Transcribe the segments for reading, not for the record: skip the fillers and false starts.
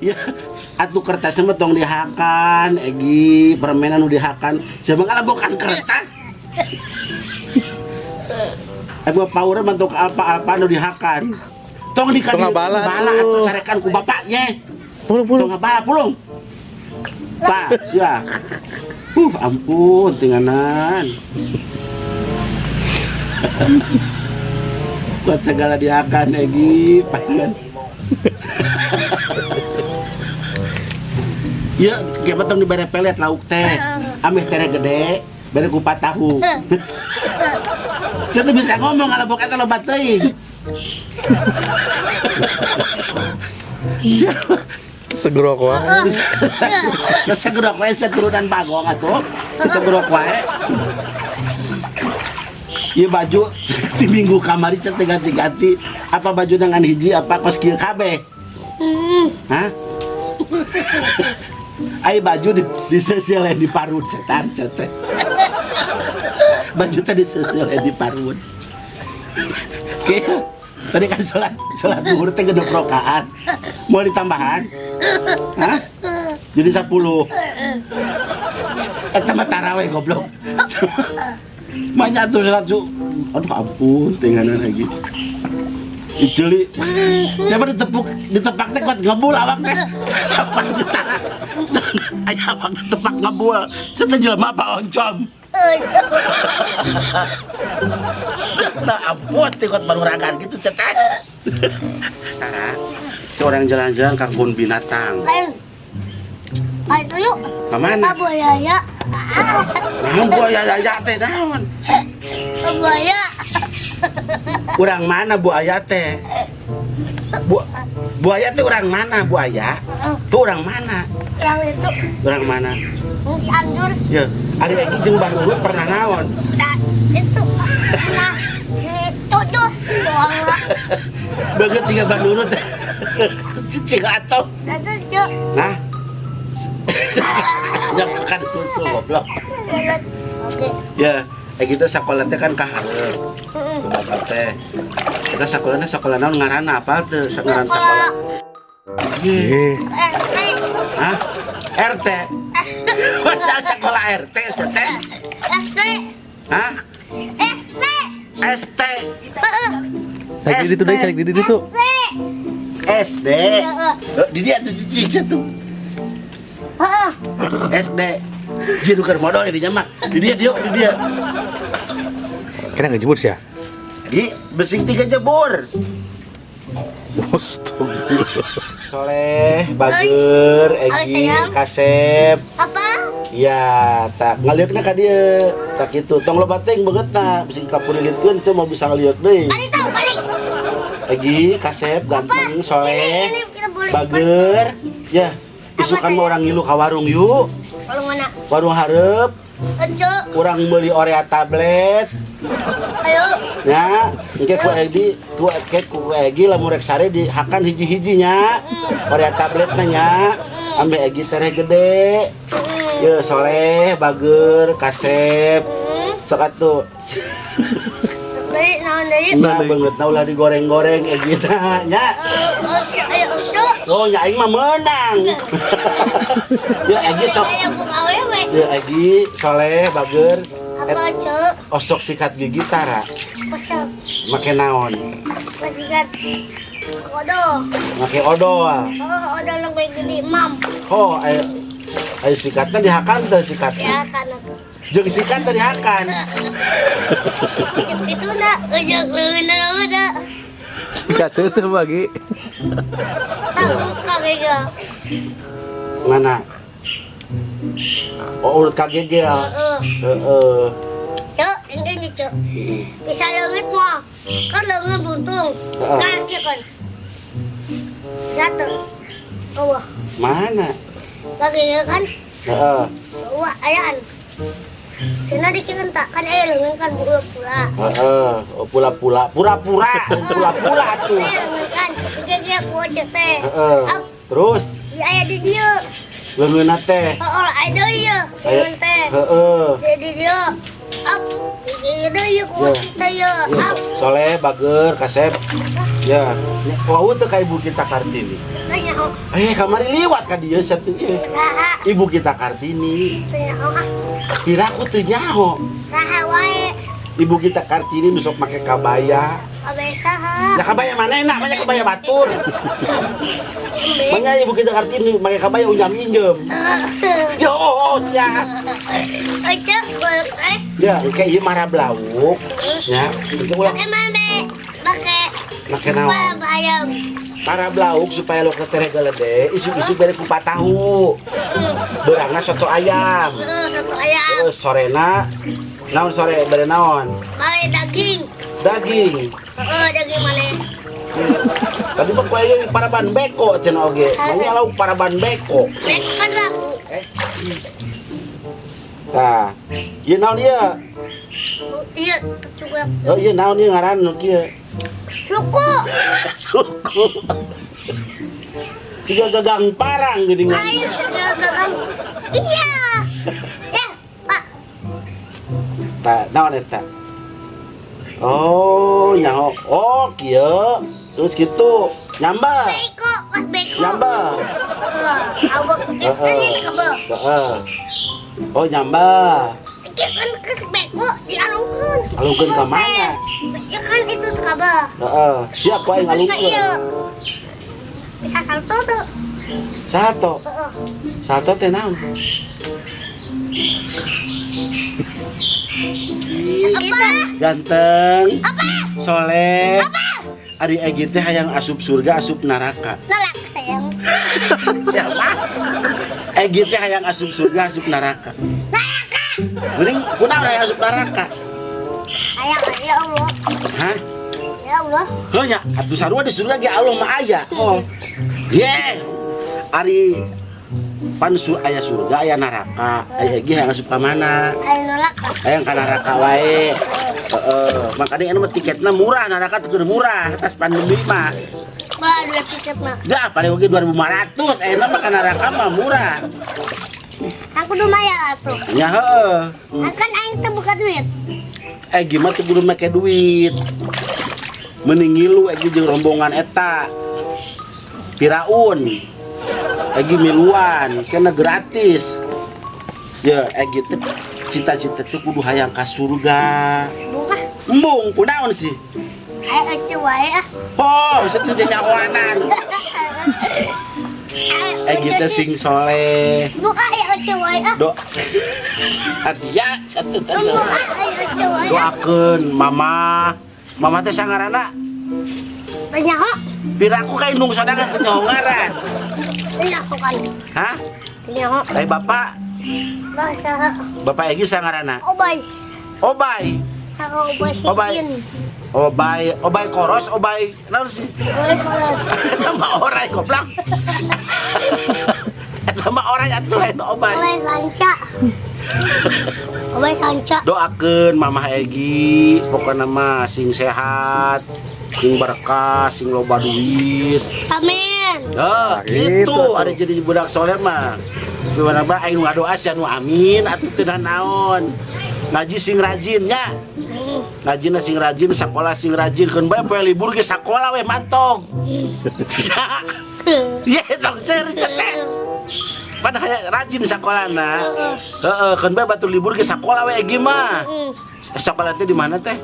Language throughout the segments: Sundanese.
Ya, atuh kertasnya mah tong dihakan, Egi, permainan nu dihakan. Siapa ngalabokan kertas? Mah power mah tong apa-apa nu dihakan. Tong di Tong ngabala bala atuh. Atuh carekan ku bapak ye. Pulung pulung. Tong ngabala pulung. Pak, ya. Ampun, tinganan. Kuat segala dihakan, Egi, palingan. Ya, kieu tong dibere pelet lauk teh. Ameh tere gede, bere kupat tahu. Saya tuh bisa ngomong kalau bukan loba teuing. Siapa? Segerok wae. Segerok wae turunan Bagong atuh. Segerok wae. Ieu baju di minggu kamari teh ganti-ganti, apa baju dengan hiji apa kos kieu kabeh. Hah? Ai baju di seuseul di parut setan teh. Baju teh di seuseul di parut. Oke. Tadi kan sholat zuhur teh 6 rakaat. Mau ditambahan? Hah? Jadi 10. Eta mah taraweh goblok. Banyak tuh sholat zuhur. Aduh ampun, tinggalan lagi. Iculi. Siapa ditepuk, ditepak teh kuat ngebul awak teh. Siapa ditara? Aya awak ditepak ngebul. Saya teh jelema apa oncom? Nah ampun, teh kuat baruragan gitu saya teh. Tara, ke orang jalan-jalan ke kebun binatang. Ayo. Ayo yuk. Ke mana? Buaya. Naon buaya ya teh naon? Buaya. Urang mana buaya teh? Buaya teh urang mana buaya? Tuh urang mana? Yang itu. Urang mana? Cianjur. Ya, ari Egi jeung Bandung pernah naon? Nah, itu pernah ditodос doang lah. Banget tiga Bandung teh. Cicing atuh. Itu cuk. Nah. Jangan makan susu goblok. Oke. Ya, Egi teh sakola teh kan ka hareup. Bapak teh. Kita sekolahnya sekolah naon ngaranna apa teh? Ngaran sekolah. Eh, RT. Hah? RT. Baca sekolah RT teh. SD. Hah? SD. ST. Cari di ditu deui, cari di ditu. SD. Di dia tuh cicing tuh. SD. Jadi keur modal di mah. Di dia dieu di dia. Kena ngejebur sih ya? Di besing tiga jebur. Astagfirullah. Soleh, Bager, Egi, Kasep. Apa? Ya, tak ngaliukna ka dieu. Tak kitu. Tong loba teuing beungeutna, bisi kapurilitkeun teu mau bisa ngaliuk deui. Balik tahu balik. Egi, Kasep, ganteng, soleh, Ini kita boleh. Bager. Ya, isukan mah orang ngilu ka warung yuk. Warung mana? Warung hareup, Eco. urang meuli Orea tablet. Ayo. Ya, engke ku Egi, ku engke ku Egi lamun rek sare dihakan hiji-hijinya. Orea tabletna nya. Ambe Egi tereh gede. Ya soleh, bager, kasep. Sok atuh. Deui naon deui? Nah, beungeutna ulah digoreng-goreng Egi na nya. Ayo Eco. Oh, nya aing mah menang. Ya Egi sok. Ayo buka awewe. Ya Egi soleh, bager. Apa Eco? Osok sikat gigi tara. Pasal Make naon? pasikat kodol. Make odol. Oh, odol lebih gede mam. Oh, ayo ayo sikatnya dihakan teh sikatnya. Ya kan. Jeung sikat teh dihakan. Itu dah ujung leuna udah. Sikat susu bagi. Takut kagak. Mana? Oh, urut kagegel. Heeh. Heeh. Cok, ini cok. Bisa leungit mah. Kan leungit buntung. Kaki kan. Satu. Oh, Mana? Kaki kan. Heeh. Wah, ayaan. Cina dikirim tak kan leungit kan pura-pura. Heeh, oh, pula-pula, pura-pura, pula-pula tuh. Leungit kan. Dia kuat teh. Heeh. Terus Ya aya di dieu. Leungeunna teh. Oh, aya deui ye. Leungeun teh. Heeh. Di dieu. Ak, Itu ya kunci ya. Ya, soleh, bager, kasep. Ya, wau teu ka ibu kita Kartini. Nyaho. Eh, kamari liwat ka dieu satu ieu. Saha? Ibu kita Kartini. Teu nyaho ah. Piraku teu nyaho. Saha wae. Ibu kita Kartini nu sok make kabaya. Abe saha? Ya kabaya mana enak, banyak kabaya batur. Banyak ibu kita Kartini make kabaya unjam injem. Yo, ya. Aja eh. Ya, kayak ieu marab lauk. Ya, itu ulah Pakai mame. Pakai make naon? ayam. Marab lauk supaya lo ketere galede, isuk-isuk bere kupat tahu. Beurangna soto ayam. Soto ayam. Terus sorena naon, sore bere naon? Male daging. Daging. Daging mana? Tadi mah kuenya paraban beko cenah oge. Mau lauk paraban beko. Beko kan laku. Tah. Ieu naon ieu? Iya, juga. Oh iya, naon ieu ngaran nu kieu? Suku. Suku. Siga gagang parang geuningan. Ayo segala gagang. Iya. Ya, Pak. Tah, naon eta? Oh, nyaho. Oh, kieu. Terus gitu. Nyambel. Beko, Mas beko. Nyambel. Awak kan ini kebel. Heeh. Oh, nyambel. Iya kan ke beko dialungkeun. Alungkeun ka mana? Ya kan itu kabel. Heeh. Siap wae Iya. ngalungkeun. Bisa salto tuh. Salto. Heeh. Salto teh naon? Apa? Ganteng. Apa? Soleh. Apa? Ari Egi teh hayang asup surga, asup neraka. Nolak sayang. Siapa? Egi teh hayang asup surga, asup neraka. Neraka. Mending kunaon hayang asup neraka? Ayang, ya Allah. Hah? Ya Allah. Heuh nya, atuh sarua di surga ge Allah mah aya. Oh. Ye. Ari pan sur aya surga aya neraka. Aya Egi hayang asup ka mana? Ayo nolak. Hayang ka neraka wae. Heeh, makanya anu mah tiketna murah, neraka teh keur murah tas pandemi mah. Malah dua tiket mah. Ya, paling oge 2500, ayeuna mah ka neraka mah murah. Aku lumayan atuh. Ya heuh. Kan aing teu buka duit. Eh gimana tuh kudu make duit. Mending ngilu Egi jeung rombongan eta. Firaun. Egi miluan, kena gratis. Ya, Egi teh cita-cita tuh kudu hayang ka surga. Bunga. Embung, kunaon sih? Ayo ece wae ah. Oh, teh nyahoanan. Egi teh sing soleh. Buka ayo ece wae ah. Do. Hadiah satu teh. Buka ayo ece wae ah. Doakeun mama. Mama teh sangarana Banyak kok. piraku ka indung sodangan teu nyaho ngaran. Nyaho kan. Hah? Nyaho. Ai bapak, Bahasa bapak Egi sangarana. Obay. Obay. Aku obay. Obay. Obay, obay koros, obay. Naon sih? Obay koros. Eta mah oray goblok. Eta mah oray atuh lain obay. Obay sanca. Obay sanca. Doakeun Mamah Egi, pokokna mah sing sehat, sing berkah, sing loba duit. Amin. Oh, Nah, gitu gitu ada jadi budak soleh mah. Gimana mah aing nu ngadoa sia nu amin atuh teu naon. Ngaji sing rajin nya. Ngajina sing rajin, sekolah sing rajin, keun bae poe libur ge sakola we mantog. Ye tong seueur teh. Pan hayang rajin sakolana. Heeh, keun bae batur libur ge sakola we Egi mah. Sekolah teh di mana teh?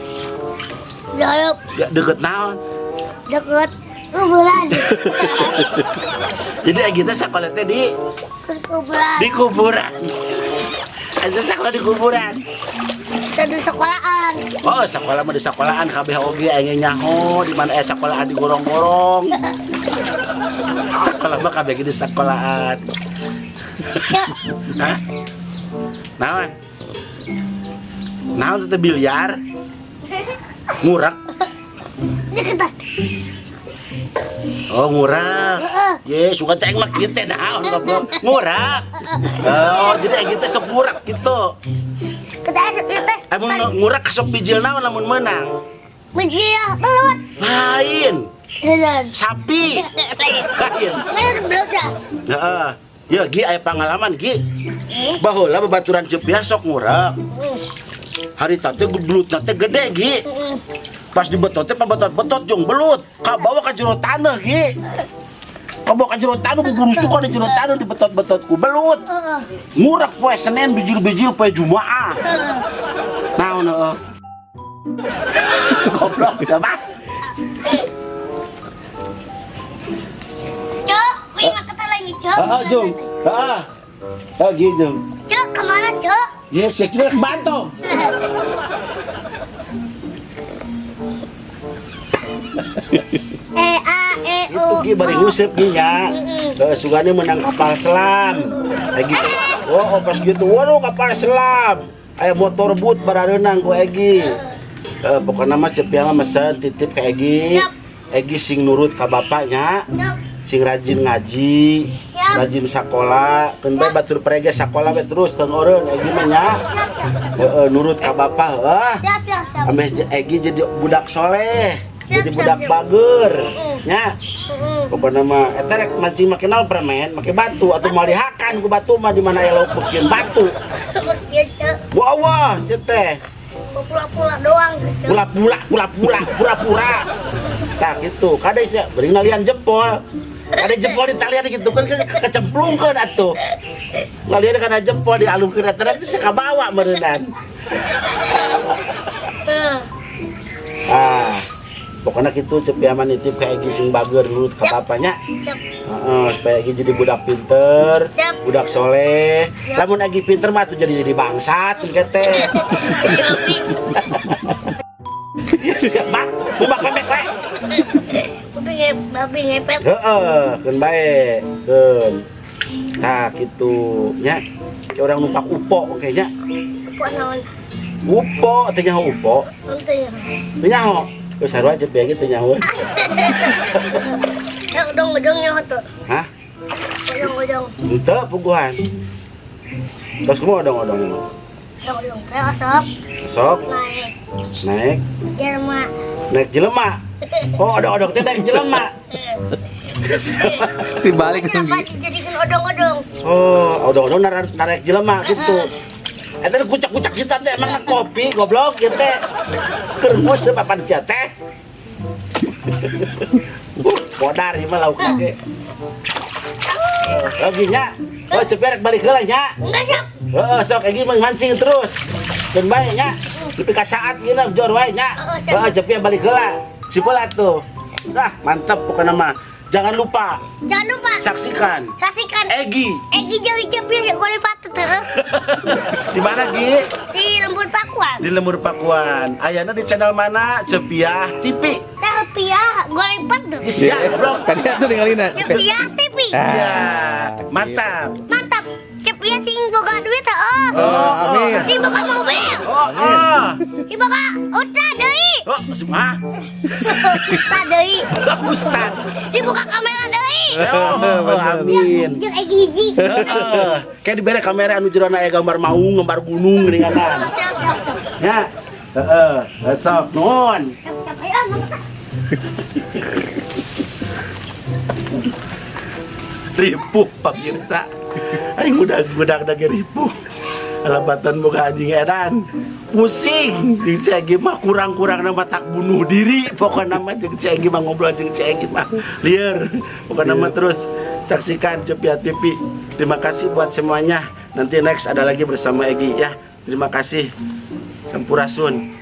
Jauh Ya, deket naon? deket kuburan. Jadi Egi teh sekolah teh di Kuburan. di kuburan. Aja sekolah di kuburan. Di sekolahan. Oh, sekolah mah di sekolahan kabeh oge aing nyaho di mana sekolahan di gorong-gorong. Sekolah mah kabeh di sekolahan. Hah? Naon? Naon teh biliar? Ngurak. Ini kita. Oh, ngurak. Ye, suka teh mah kieu teh naon goblok. Ngurak. Oh, jadi aing teh sok ngurak gitu. Kita itu. Amun ngurak sok bijil naon lamun menang? Bijil belut. Lain. Lain. Sapi. Lain. Belut ya. Heeh. Ya, Gi aya pengalaman, Gi. Baheula babaturan Cepiah sok ngurak. Harita teh belutna teh gede, Gi. Pas dibetot teh pabetot-betot jeung belut. Kabawa ka jero taneuh, Gi. Kabawa ka jero taneuh, gugurusukan di jero taneuh dibetot-betot ku belut. Ngurak poe Senin bijil-bijil poe Jumaah. Naon heueuh. Goblok siapa? Cok, wih mah kata lagi, Cok. Heeh, Jung. Heeh. Heeh, gitu. Cok, kemana, Cok? Yes, ya kira bantu. E A E Itu U. Gi bari nguseup Gi nya. Heeh, sugane menang kapal selam. Egi. Oh, pas gitu, waduh kapal selam. Aya motor boot barareunang ku Egi. Heeh, pokokna mah Cepiah mah mesen titip ka Egi. Siap. Egi sing nurut ka bapaknya, Cok. Sing rajin ngaji, Siap. Rajin sakola, keun bae batur prege sakola we terus teu ngeureun Egi mah nya. Siap, siap. Heeh, nurut ka bapak heuh. Siap, siap, siap. Ameh Egi jadi budak soleh, Siap, jadi siap, budak siap. Bager, nya. Pokokna mah eta rek mancing make naon permen, make batu atau malihakan ku batu mah di mana aya lauk beukeun batu. Bekieu, Cok. Wah wah, sia teh. Pula-pula doang gitu. Pula-pula, pula-pula, pura-pura. Tah gitu, kade sia beuring nalian jempol. Kade jempol ditalian gitu kan kecemplungkeun atuh. Ngalian kana jempol dialungkeun eta teh kabawa meureunnan. Ah, pokoknya gitu Cepiah mah nitip ka Egi sing bager nurut ka bapaknya. Siap. Heeh, supaya Egi jadi budak pinter, Siap. Budak soleh. Siap. Lamun Egi pinter mah tuh jadi bangsat engke teh. Siapa? Bumak bebek we. Babi ngepet. Heeh, keun bae, keun. Tah kitu nya. Kayak orang numpak upo kayaknya. Upo naon? Upo, teu nyaho upo. Teu nyaho. Teu nyaho. Geus sarua Cepiah ge teu nyaho. Ya udang-udang nyaho tuh. Hah? Udang-udang. Henteu puguhan. Terus kumaha odong-odong? Udang-udang teh osok. Osok. Naik. Naik. Jelema. Naik jelema. Oh, odong-odong teh naik jelema. Dibalik dong, Kenapa Gi. dijadikan odong-odong? Oh, odong-odong narik jelema gitu. Eta kucak-kucak kita teh emang kopi goblok ieu teh. Keur nguseup apaan sia teh? Modar ieu mah lauk ge. Lagi nya. Oh, Cepiah rek balik heula nya. Enggak siap. Heeh, sok Egi mah mancing terus. Keun bae nya. Nepi ka saat ieu jor wae nya. Heeh, Cepiah balik heula. Sipul atuh. Nah, mantap pokokna mah. Jangan lupa. Jangan lupa. Saksikan. Saksikan. Egi. Egi jeung Cepiah goreng patut heuh. Di mana, Gi? Di Lembur Pakuan. Di Lembur Pakuan. Ayana di channel mana? Cepiah TV. Cepiah goreng patut. Isia, goblok. Tadi atuh ningalina. Cepiah TV. Iya, mantap. Mantap. Cepiah sing boga duit heuh. Oh, amin. Sing boga mobil. Oh, oh. Sing boga ustad deui. Oh, semua. Ustad deui. Ustad. Sing boga kamera deui. Oh, amin. Jeung Egi hiji. Heeh. Kayak dibere kamera anu jerona aya gambar maung, gambar gunung geuninganan. Siap, siap, siap. Ya. Heeh, sok nuhun. Siap, siap. Ayo, ah, Ripuh pemirsa. Aing budak-budak dage ripuh. Alabatan boga anjing edan. Pusing jeung si Egi mah kurang-kurang nama tak bunuh diri. Pokokna mah jeung si Egi mah ngobrol jeung si Egi mah lieur. Pokokna mah terus saksikan Cepiah TV. Terima kasih buat semuanya. Nanti next ada lagi bersama Egi ya. Terima kasih. Sampurasun.